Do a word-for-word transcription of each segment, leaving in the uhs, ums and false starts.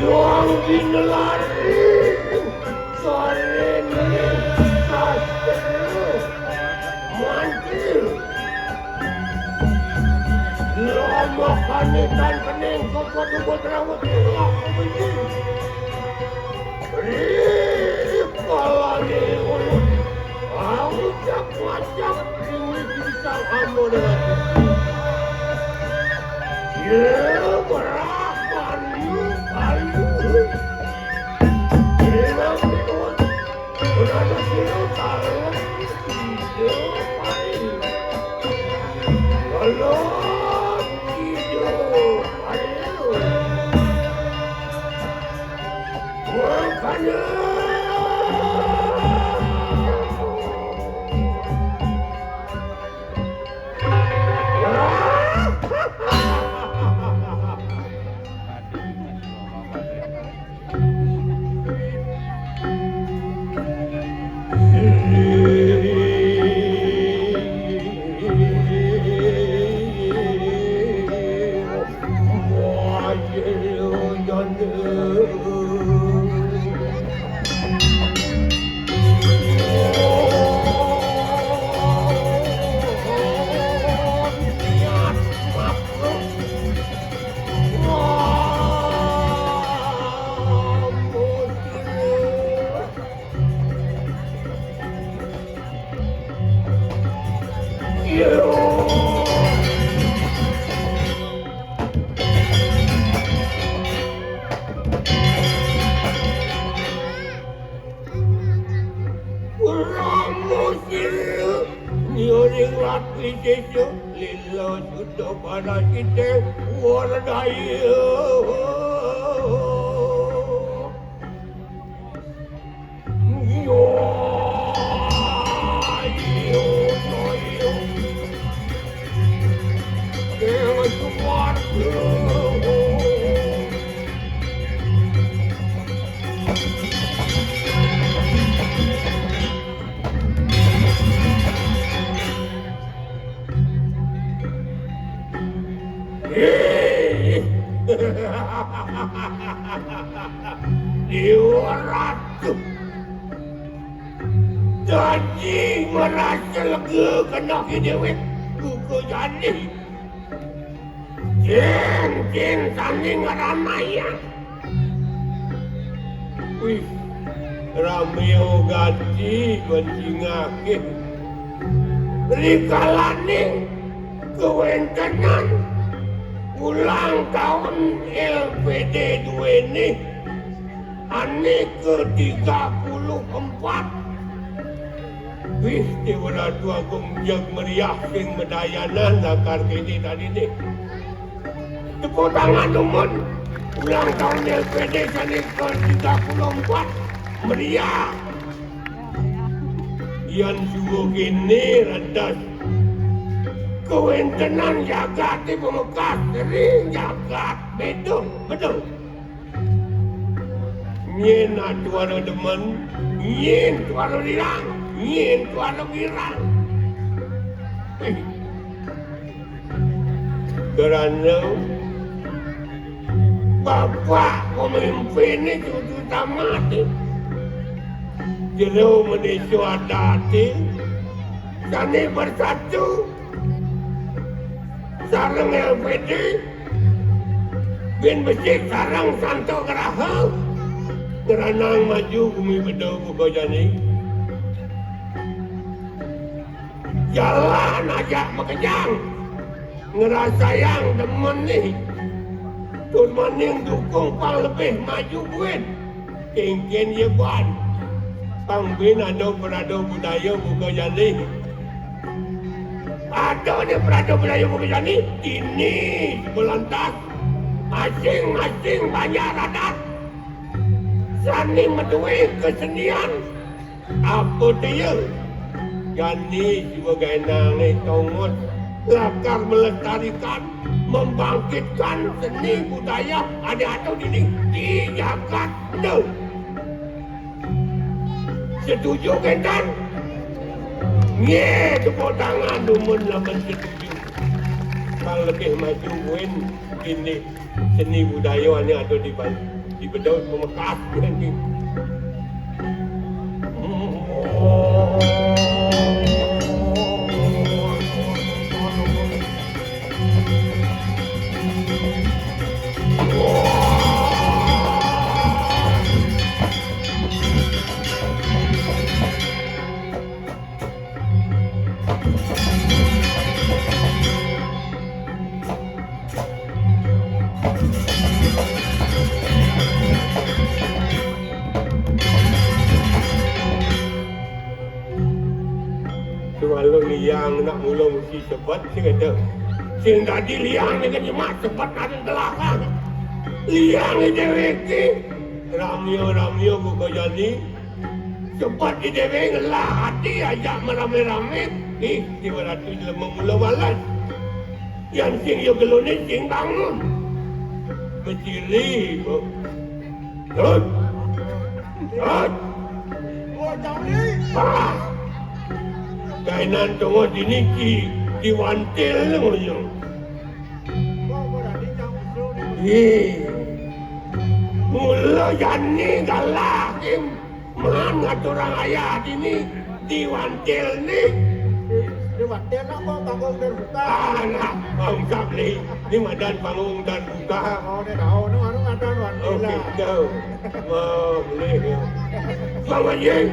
Yang dinelari sarene sastra mantil. Lama kanitan kening kepadubut rawat ira kebeji. Rih, kalane ulun. Aku cak macam ini bisa ambo dengan itu. Ya, berapa ni kayu? Hilang minum. Berada hilang talang. Hidup hari. Belum hidup hari. Makanya. Urang musil ngiring lati sisa lila suda pada siteng wardaya. Dewa Ratu. Dadi merasa lega kena ke dewek buka jadi. Cin, cin, sani ngaramai ya. Wih, ramai gati bencingake. Rikalaning kewentenan ulang tahun L P D dua ini, ane ketiga puluh empat. Wih, Dewa Ratu Agung jeg meriah sing medayanan lakar kene tadi nih. Tepuk tangan dumun ulang tahun L P D sane ketiga puluh empat meriah. Yan subuh kene radas kewentenan jagat di pemekas ring jagat bedo bedo. Nyen atuara demen, nyen tuara lirang, nyen tuara girang. Kerana bapak pemimpin ni cucu tamat ni. Jero menisa adat ni, sane bersatu, sareng L P D, bin besik sareng Santo Graha, ngranang maju gumi Bedo buka jani. Jalan ajak makejang, ngrasayang demen nih. Tur maning dukung pang lebih maju buin. Kéngkén ya ban. Pang bin ada prada budaya buka jani. Ada nih prada budaya buka jani. Ini sebelantas. Asing-asing banyak radat. Sani madué kesenian. Apa té ya? Jani siwa gaénang né Tongos lakar melestarikan, membangkitkan seni budaya ané ada dini di jagat ento. Setuju kénten? Nggih, tepuk tangan dumun lamun setuju. Pang lebih maju buin dini. Seni budaya ané ada di Bali, di Bedo Pamekas. Sing malu liang nak mula mesti sebet sing ada. Sing dadi liang dengan nyemak sebet ada belakang. Liang déwék iki. Ramia-ramia buka jani. Sebab di déwék ngelah ati ajak merame-rame, ih, di beratu jelema mula balas. Yang sing yo geluné sing bangun. Beciri, Bu. Tut. Tut. Ah. Kainan tunggu dini ki, ki wantil ngono. Ih. Mula jani galah, Kim. Man ngaturang ayah dini di wantil ni. Di, di wantil apa panggung terbuka? Ah, nah, panggung tak beli. Ni madan panggung terbuka. Oh, ni tahu, ni baru ada wantil. Oke, lah. Tahu. Wah, boleh. Bang Haji.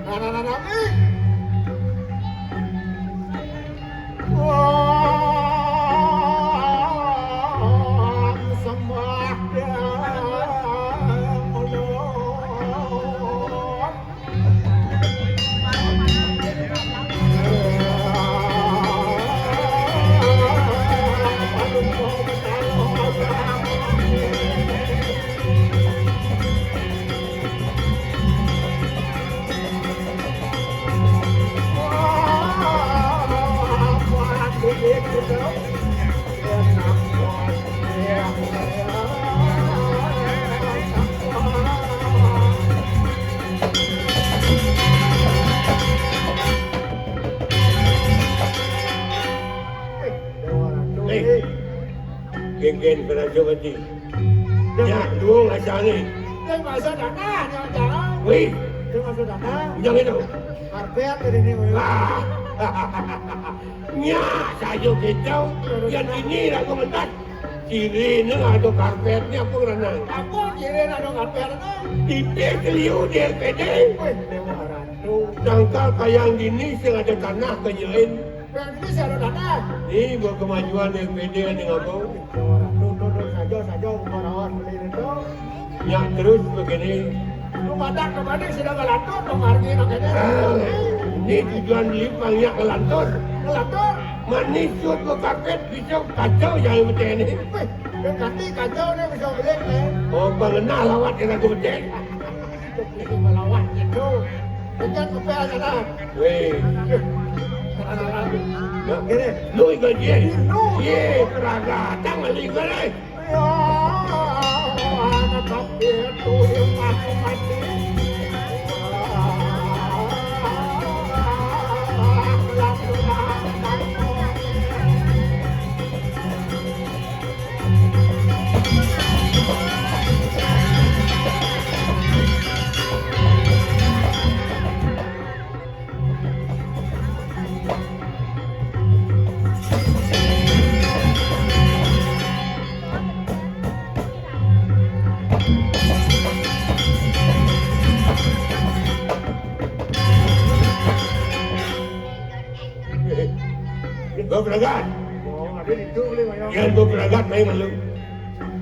Anak-anak kami. Wah, sembah dia. Hei, geng-geng kerajaan mati. Nya, duung asal ni. Dia masuk tanah, dia jalan. Wih. Dia masuk tanah. Yang itu. Karpet tadi ni, wih. Ah. Nya, saja kita. Yang ini lagu mentas. Kiri ni ada karpetnya apa kerana? Apa kiri ni ada karpet tu? Tipis liu di L P D. Wih, dewa ratu. Dangkal kayang dini sing ada tanah kenyain. Yang ini sing ada tanah. Ni buat kemajuan L P D ni apa? Dewa ratu, tu, tu, saja, saja, rumah rawan beli itu. Nya terus begini. Lu madak ke mana sudah ngelantur, pengargi nak kena. Ah, ni tujuan beli pang nya ngelantur. Ngelantur? Manis suit berkarpet, bisa kacau jangan macam ni. Weh, dia kati kacau ni bisa beli ni. Oh, pengenal lawat dia lagu betul. Itu beli melawat gitu. Dengan kepala jalan. Weh. Salah-salah. Ya. Gini. Lu ikut dia. Lu. Ye, peraga. Datang balik balik. Go pragat. Oh, ada di tu boleh mayang. Yan go pragat, main malu.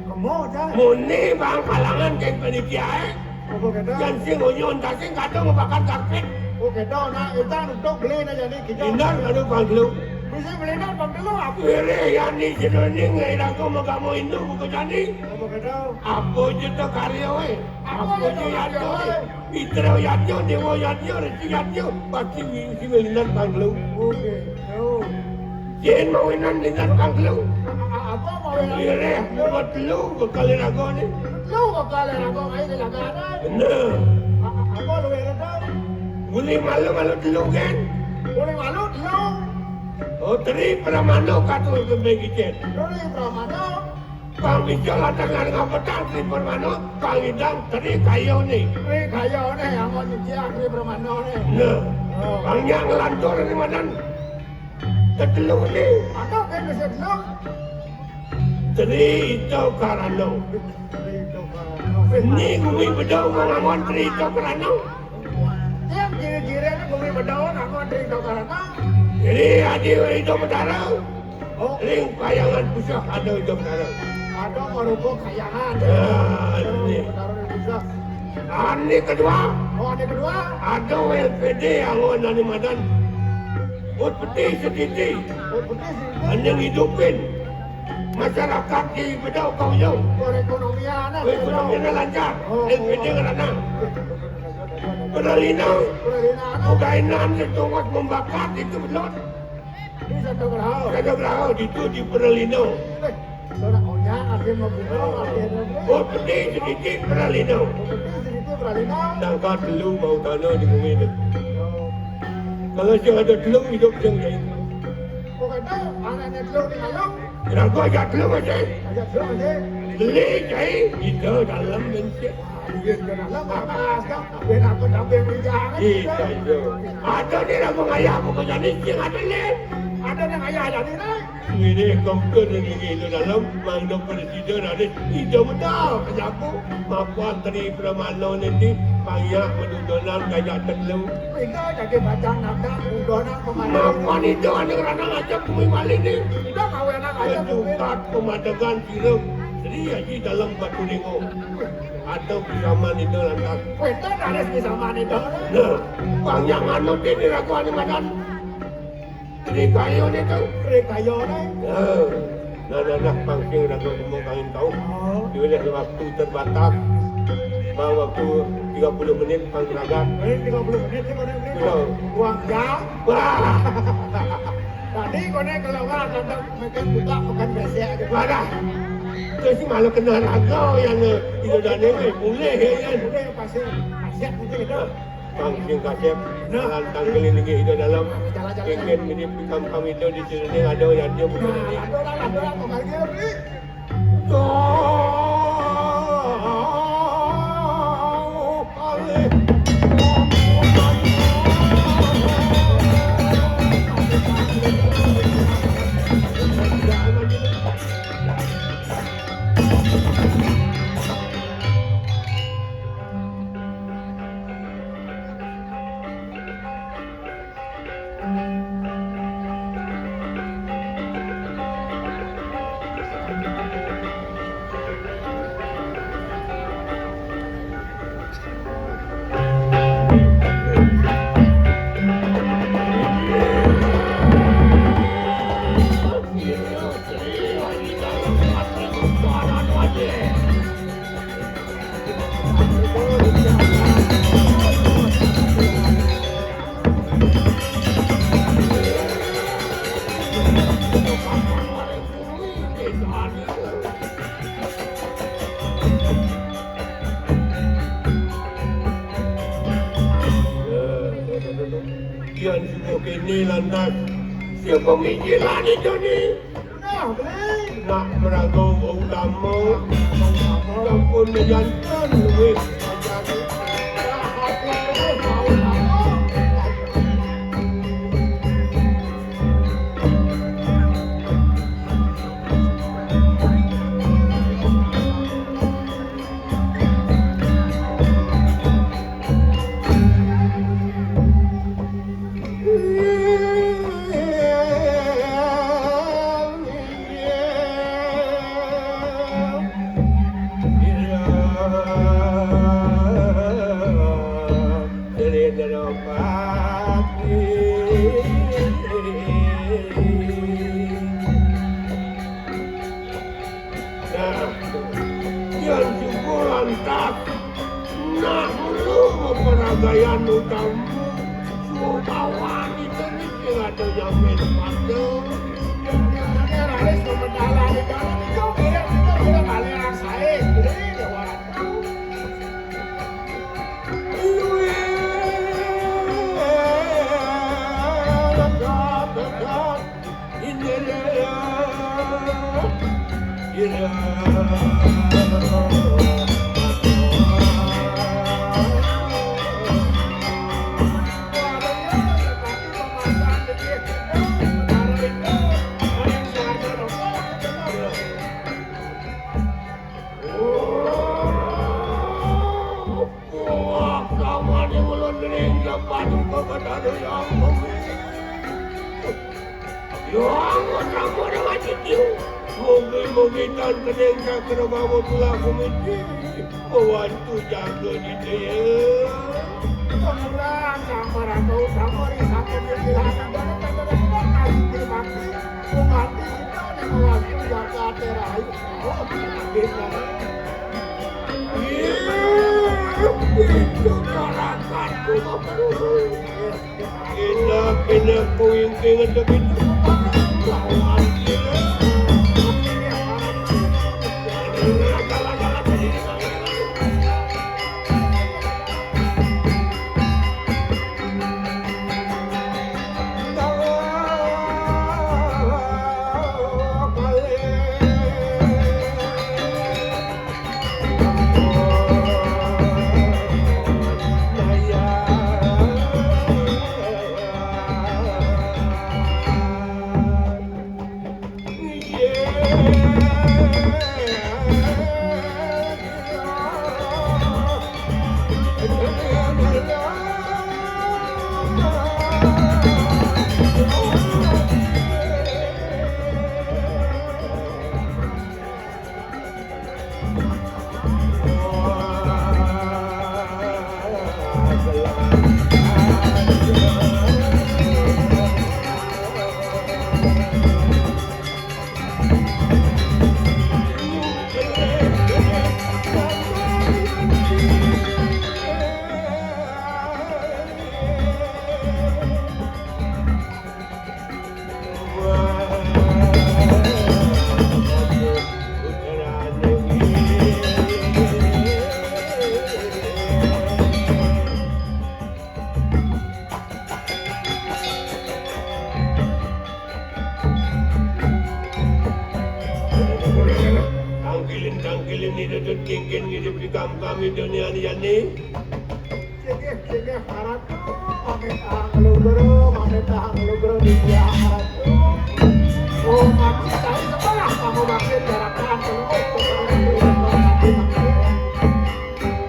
Kamu aja. Muni bang palangan keng panitia, eh. Apa kata? Yan sing unyun tasing kado mabakat karpet. Oh, kata nak, kita untuk beli na jadi kita. Indar kado pangkelu. Bisa beli na pangkelu apa? Wiri, yan ni jenuning, eh, aku mau kamu indu buku jadi. Apa kata? Apa je tu karya, eh? Apa je yadnya, eh? Mitra yadnya, dewa yadnya, resi yadnya, pasti wi-, si Wilinan pangkelu. Oke, tahu. Yen mawinan Linan pangkelu. A-, a-, apa mawinan? Ireh, buat telu bekal raga ni. Telu bekal raga, ayo dilaga ada. Bener. A-, a-, apa lu yang tahu? Boleh malu-malu telu kan? Boleh malu telu. Oh, Tri Pramana katu kembali kicet. Tri Pramana. Pang bisa latang nang petang Tri Pramana, pang idang Tri Kayo ni. Tri Kayo ni, yang mau nyuci Tri Pramana ni. Nah, oh. Pang yang ngelantur ni madan. Tetelu ni. Ada kan bisa telu? Tri Ito Karano. Tri Ito Karano. Ni gumi bedau mau ngangon Tri Ito Karano. Tiap kira-kira ni gumi bedau ngangon Tri Ito Karano. Jadi, adi Ito Betara. Oh. Ring Payangan Puseh ada Ida Betara. Ada marupa kayangan. Ya, ini. Betara Ring Puseh. Ane kedua. Oh, ane kedua. Ada L P D angon ane madan. Ut Peti Setiti. Ut Peti Setiti. Ane ngidupin masyarakat di Bedau Kauyung. Perekonomian, eh, perekonomian lancar. Oh, L P D oh. Ngerana. Peralina. Peralina. Ugainan setungas membakar itu belum. Di Satu Gerau. Satu Gerau, di tu di Perelino. Eh, orang Onya, akhir mau buka, akhir mau beli. Oh, Peti Setiti Perelino. Peti Setiti Perelino. Tangka telu bau tanah di bumi tu. Oh. Kalau sing ada telu, hidup sing jadi. Oh, kata, anaknya telu di malam. Kenapa ajak telu aja? Ajak telu aja. Beli, cai, kita dalam bensin. Wah, iya, kita dalam, atas, kan? Biar aku tambah hujan, kan? Iya, iya. Ada ni lah mengayah, bukan jadi sing ada ni. Ada yang ayah jadi ni. Ini kongkon yang lagi itu dalam, mangga presiden ada, tidak betul, kenapa? Mapuan Tri Pramana nanti, banyak mendudunan gajah telu. Kita jadi bacang nada, mendudunan pemanah. Mapuan itu ada orang ngajak bumi balik ni. Kita kawin anak aja, bumi. Ketukat pemadegan sirup, Sri Haji dalam Batu Ringo. Ada pisaman itu lantas. Weh, tak ada pisaman itu. Nah, bang yang anu ni diraguan madan. Tri Kayo ni tu. Tri Kayo ni. Ya. Nah, nah, nah, pang sing ragu semua kangin tahu. Oh. Diulih waktu terbatas. Bang waktu tiga puluh menit pang ragat. Eh, tiga puluh menit ni mana ni? Betul. Buang jam. Wah. Tadi kau ni kalau orang datang makan buka, makan besek aja. Wadah. Tu si malu kena raga yang, eh, itu dah ni, eh, boleh, eh, kan? Boleh, pasti. Pasti mungkin itu. Pang sing kasep, nah. Lantang keliling ida dalam. Jalan-jalan. Ingin mirip ikam kami tu di sini ada yang dia bukan ini. Nah, ada orang, ada orang, kembali dia beli. Tuh. Yan suku kini lantas. Siapa mijilan itu ni? Nak meraga utama. Sampun mejantan duit. Amin. Waduh. Biasanya raris pembedalan di dalam itu, dia, dia, dia, aliran saya. Jadi, dia, waduh. Wah, sama di ulun ring sepatu kebetulan yang bumi. Yang sama dengan itu. Mugi-mugi tan kening sakra bawa tulah kumiti. Membantu jaga di dia. Kemudian sama ratu, sama di satu di pilihan yang mana, mana, mana, mana, kasih di bakti. Membantu kita di membantu jaga terakhir. Kita kena kuingking untuk itu. Tangkilin-tangkilin ni dudut kingkin ni dipikam kami dunia ni yani. Singkih, singkih, harap. Maminta ngelugro, maminta ngelugro di dia harap. Oh, mati, tahu sebelah kamu makin darah terang, terus, terus, terus, terus, terus, terus.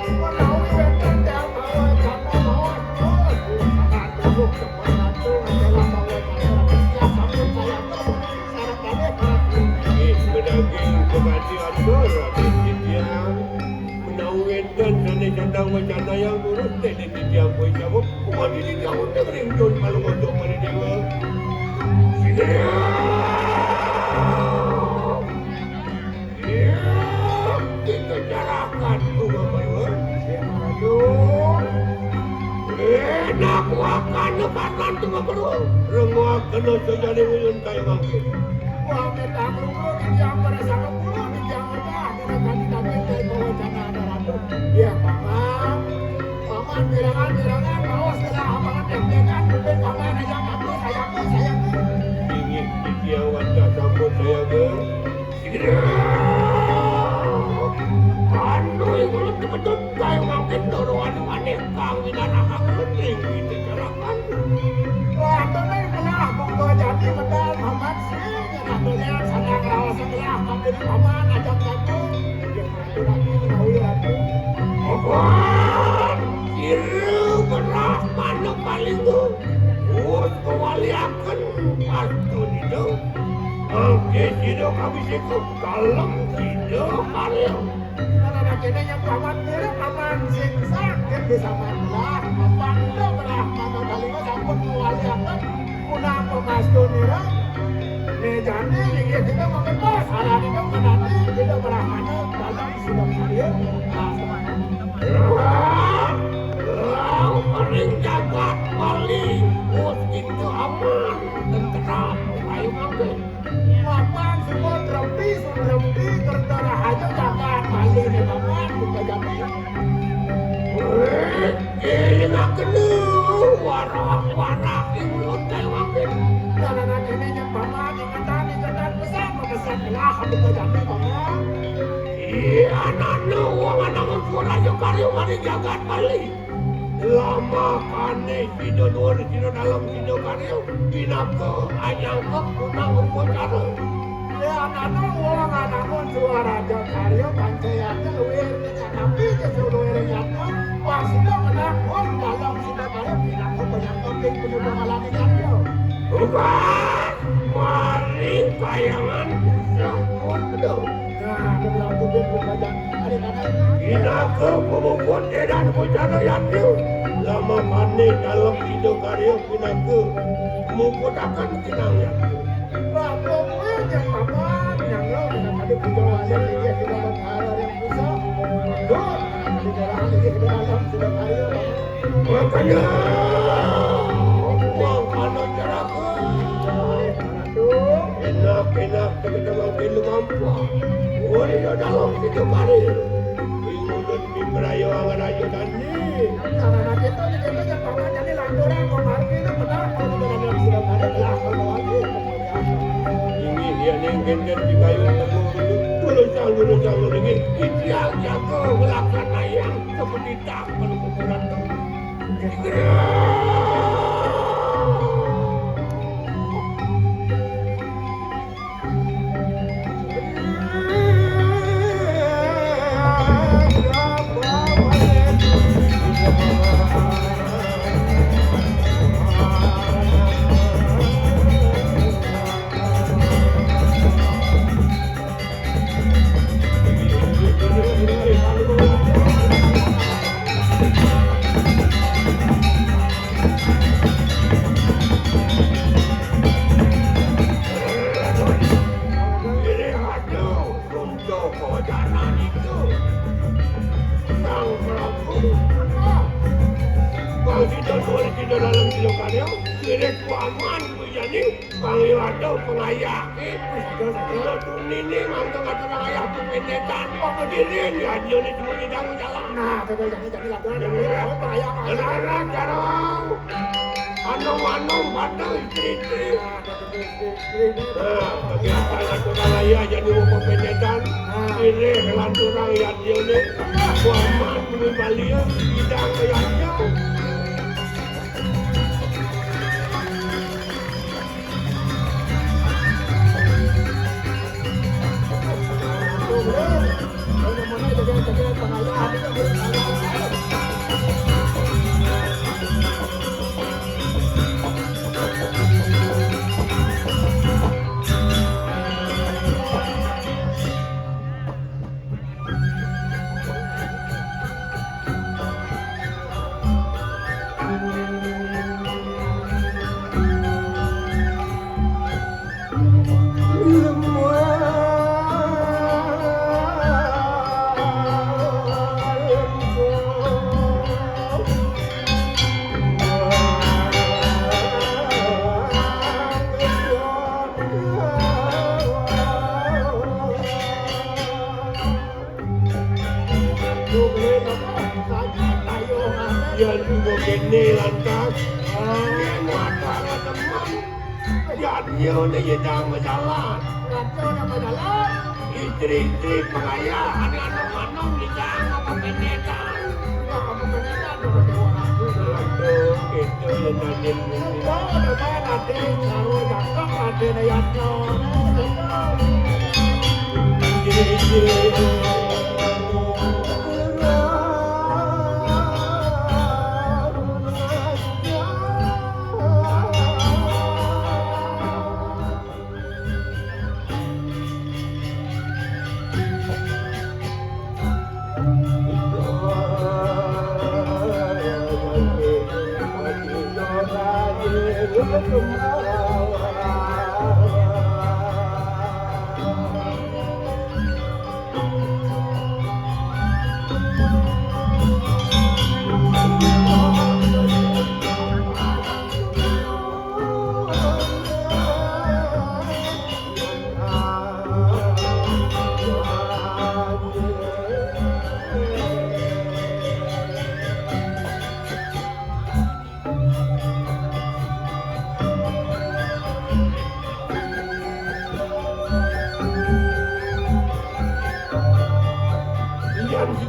Menawi wénten tiyang bawa janda maos, oh, sangat tubuh, cepat ratu, adalah bawa janda. Ya, sampun saya tuh, sareng kalih para. Inggih, bedaging kebati atur, Raden Titiang. Menawi wénten sané candang wacana yang lurus, Raden Titiang kuwi jawab. Kuwi di jauh negeri, Jun, kalau untuk pada dewa. Sini. Iya, dikejarakan ku Bapak Iwan. Aduh. Enak wakan lepasan tu Bapak Iwan. Renguak kena sejadi wilun kayu mangkit. Wah, kita dulu di tiang pada satu puluh, di tiang rendah. Kita tadi tadi dari bawah sana ada ratu. Iya, Paman. Paman, bilangan, bilangan, mau segala apa-apa, jangan, jangan, paman, aja aku, saya aku, saya aku. Inggih, titiang wantah sampun sayaga. Anu, ibu lu tepedut, kayu mangkin doro anu maneh, kang winanahang penting, gitu, cerakan. Wah, tenang, belah, monggo jadi, bedah, Paman, sing, enak, belah, sana, raos, belah, kang, jadi, Paman, ajak, jatuh. Apa? Ira berah mana palinggu? Wus kawaliaken pastun ida. Mangke sida kabisiku kalem sida karya. Karena kene yang paman mirip paman sing sakit di samping belah, papan ida berah mana palinggu sampun kawaliaken. Punapa mastunira? Mejane inggih kita mengentos, alanipun menanti kita berahana dalam sidang hadir. Ring jagat Bali, bos kita aman, tentu Warah-warah ing ulun kayu angin. Karena dini nyang paman, ingatan, ingatan pesan, pesan lah, aku kajami paman. Iya, nanu, wong anak unsur ayu karya mari jagat Bali. Lama kane sida dhuwur, sida dalem, sida karya, pinaka anyangkep punang upacara. Ya, nanu, wong anak unsur raja karya, pancayatna luwih Tapi kesuruh yang nyata, pasti menang, wong dalam sudah kaya pinaka banyak topik penuh kepala di kantor. Ubah, mari kayangan usah mundur. Nah, ada berlaku dia berbanyak hari kata. Pinaka pemukul edan bujana yatim. Lama mani dalam hidup karya pinaka mukutakan kinang yatim. Lah, pokoknya yang papan, yang lo, yang tadi punya wajah, dia sudah berkara yang Makanya, makanya ceraka. Enak-enak kita makin lumampah. Boleh lo dalam kita kali. Ingudut di merayu angan ayu tadi. Karena kita ini kita yang paman jadi lanturan kemarin itu benar kalau kita yang sudah ada lah kalau lagi. Ini dia ning gender di kayu temu dulu. Dulu sang, dulu sang, dulu lagi. Itiang jago melaksana yang seperti tak perlu kuburan tu. Joko Jana niku. Sang Prabu. Bang sida nulis sida dalam sida karya, sirik waman bujani, bang iwado pengayah. Sida tuni ni mangga ngatur ayah tu pendetan. Apa diri ni aja ni cuma nyidang jalan. Nah, coba jadi jadi lagu ada pengayah. Cara, cara. Anong-anong pada istri-istri. Nah, kegiatan aturan raya jadi rupa penyetan. Pilih lanturan yang dia ni. Kuaman bumi balia, bidang yang dia. Yan juga kene lantas. Yen watara temen. Yan yo ne yedang majalan. Raja ne majalan. Istri-istri pengayah, anak-anak manong yedang apa pendetan. Yedang apa pendetan, apa dewa aku. Aduh, gitu ya, Nadine. Aduh, aduh, Nadine, kalau datang, Nadine, ya,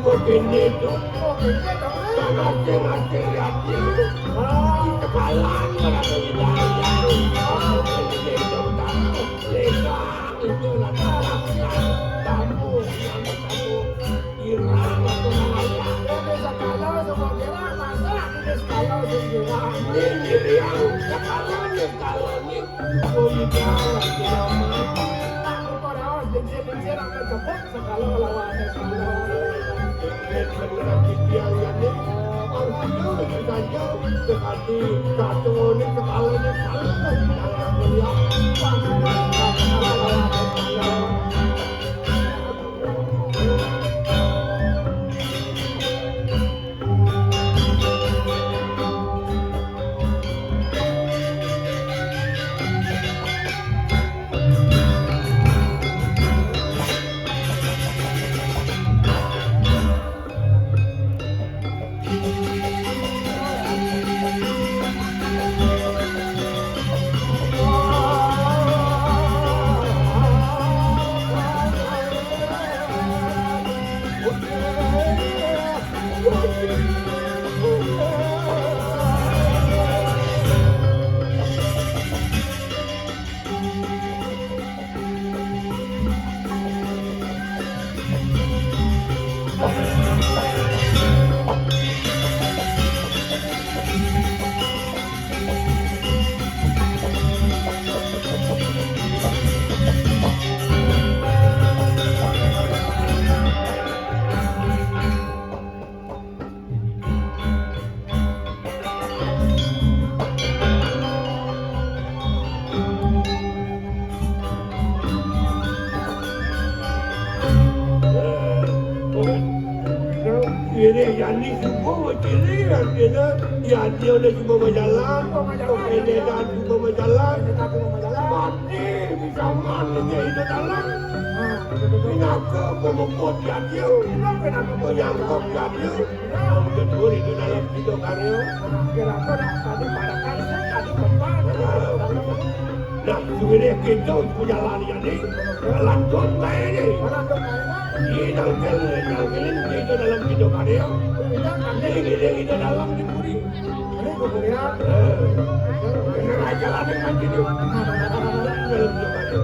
Kene to. Oh, kene to, eh? Kan asing-asing ya, dia. Ah. Sekarang berapa kita ya? Oh, kene to, kan. Legang itu lah, tamu, tamu, tamu. Girang atau nang ayah. Kene sekala sama girang, masa kene sekala sama girang? Ini girang, sekala ni, sekala ni. Oh, girang, girang. Aku kau rawas, jencir-jencir, angkat jemput. Sekala lawan sekala. Sekala kita yang ini, artinya itu saja. Sekali satu ini, sekala ini, sekala ini. Ini yani semua macam ni, artinya ya dia dah cuba berjalan, kau kena dah cuba berjalan. Mati bisa mati itu dalam. Kenapa kau membuat ya dia? Kenapa kau nyangkut ya dia? Kau betul itu dalam video karya. Kira-kira tadi pada kan, tadi tempat. Nah, sudah kita punya lari jadi lanjut main ni. Ini nangkil, nangkilin kita dalam video karya. Ini kita dalam di puri. Ini kuliah. Eh, bener aja lah dengan video. Dalam video karya.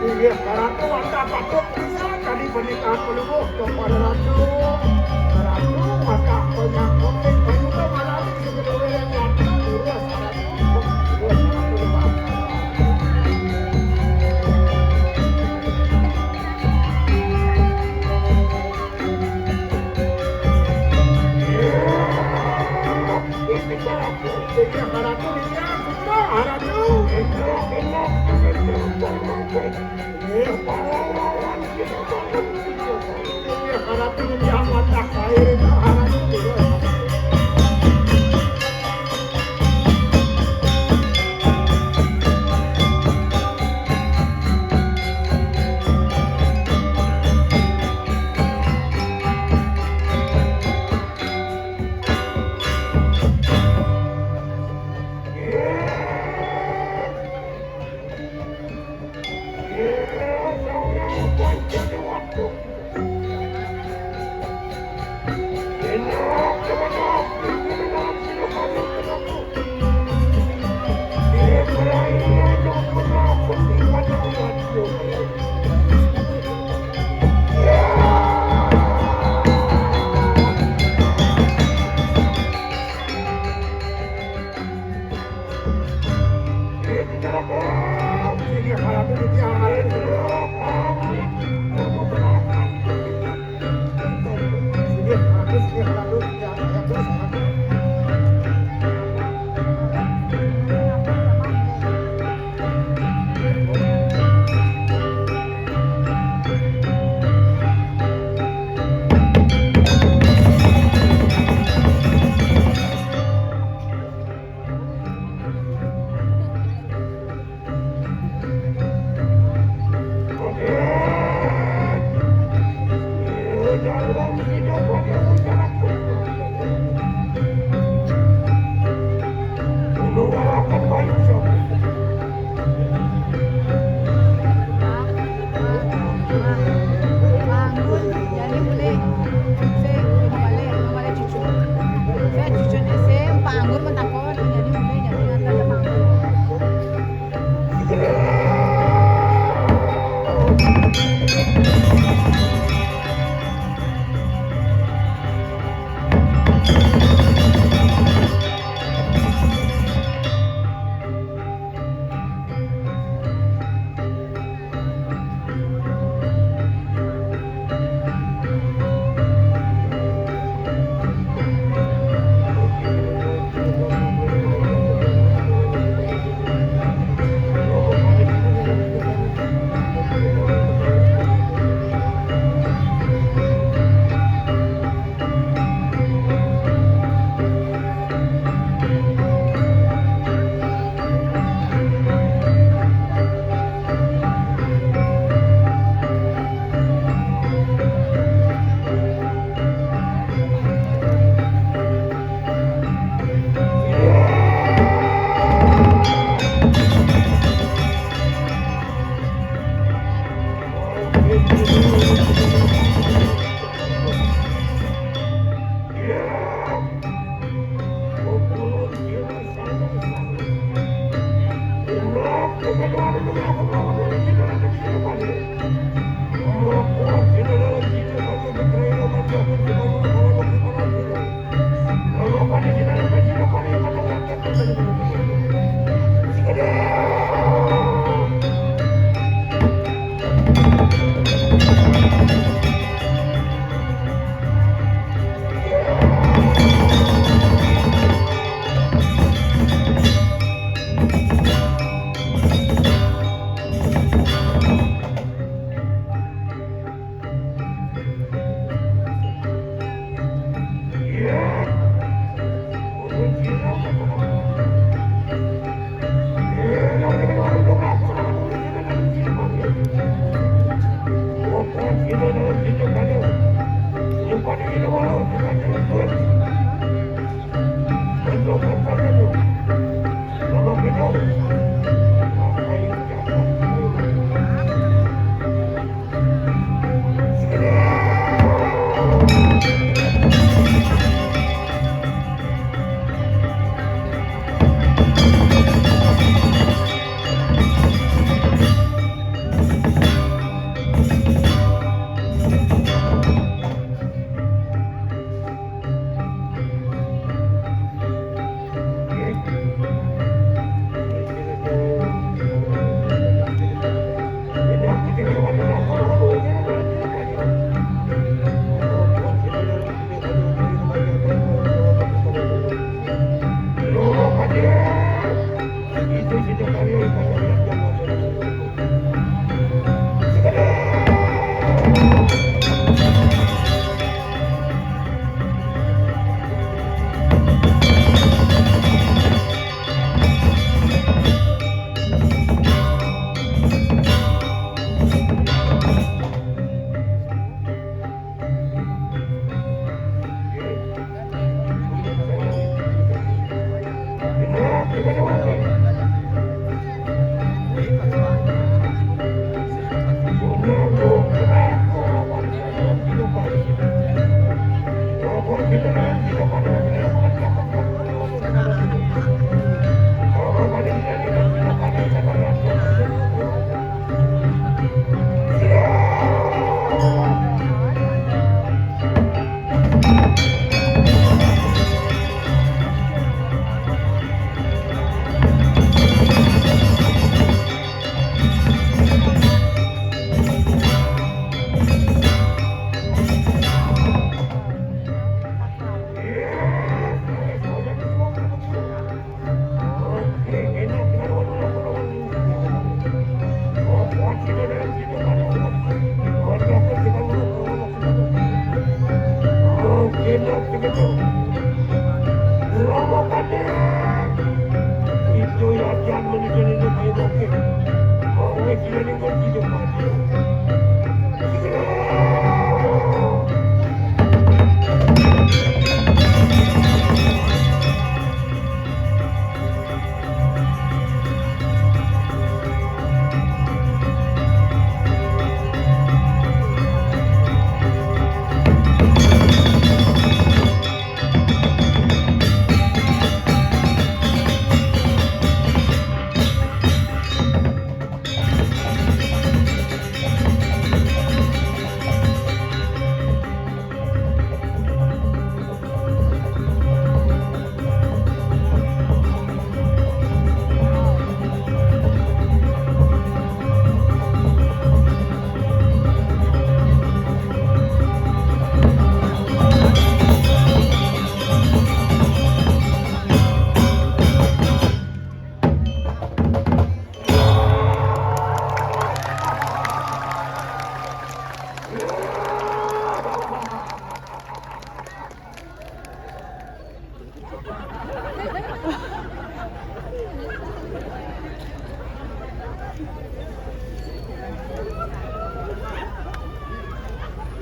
Inggih, Ratu wantah patut pisan tadi pernikahan pelungguh kepada Ratu. Ratu wantah penyangkut, penyuka malam, sekedua yang nyata, terus Ratu. Terus Ratu.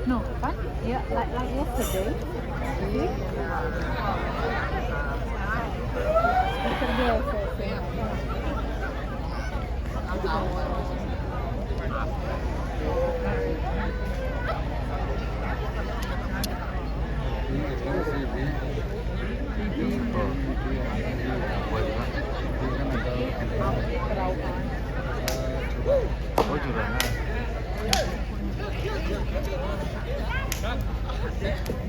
No, kan? Ya, like, like yesterday. See? Yesterday also, same. That